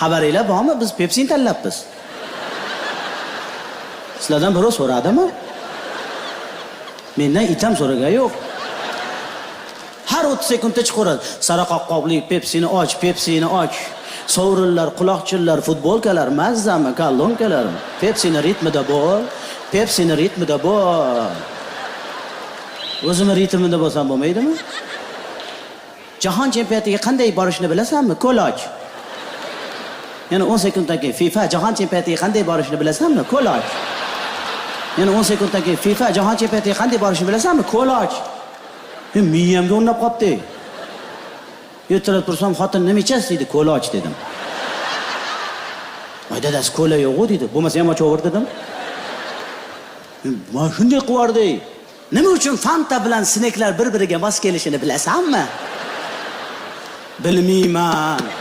Xabaringlar bormi? Biz Pepsi'ni tanlabmiz. Sizlardan birov so'radimi? Mendan itam so'ragan yo'q. Har 30 sekundda chiqaveradi. Sariq qoqli Pepsi'ni och, Pepsi'ni och. Sovrinlar, quloqchinlar, futbolkalar, mazzami, kolonkalar. Pepsi'ni ritmida bo'l, Pepsi'ni ritmida bo'l. O'zimni ritmida bo'lsam bo'lmaydimi? Jahon chempionatiga qanday borishni bilasanmi? Ko'loch. Yana 10 sekunddan keyin FIFA jahon chempionatiga qanday borishni bilasanmi? Ko'loch. Yana 10 sekunddan keyin FIFA jahon chempionatiga qanday borishni bilasanmi? Ko'loch. Men miyamga o'rnab qolibdi. Ertalab tursam, xotin nima ichasiz deydi, ko'loch dedim. Voy dadasi, ko'la yo'q-ku deydi. Bo'lmasa ham ochaver dedim. Mana shunday qilib yubordi. Nima uchun Fanta bilan sineklar bir-biriga mos kelishini bilasanmi? Bilmayman.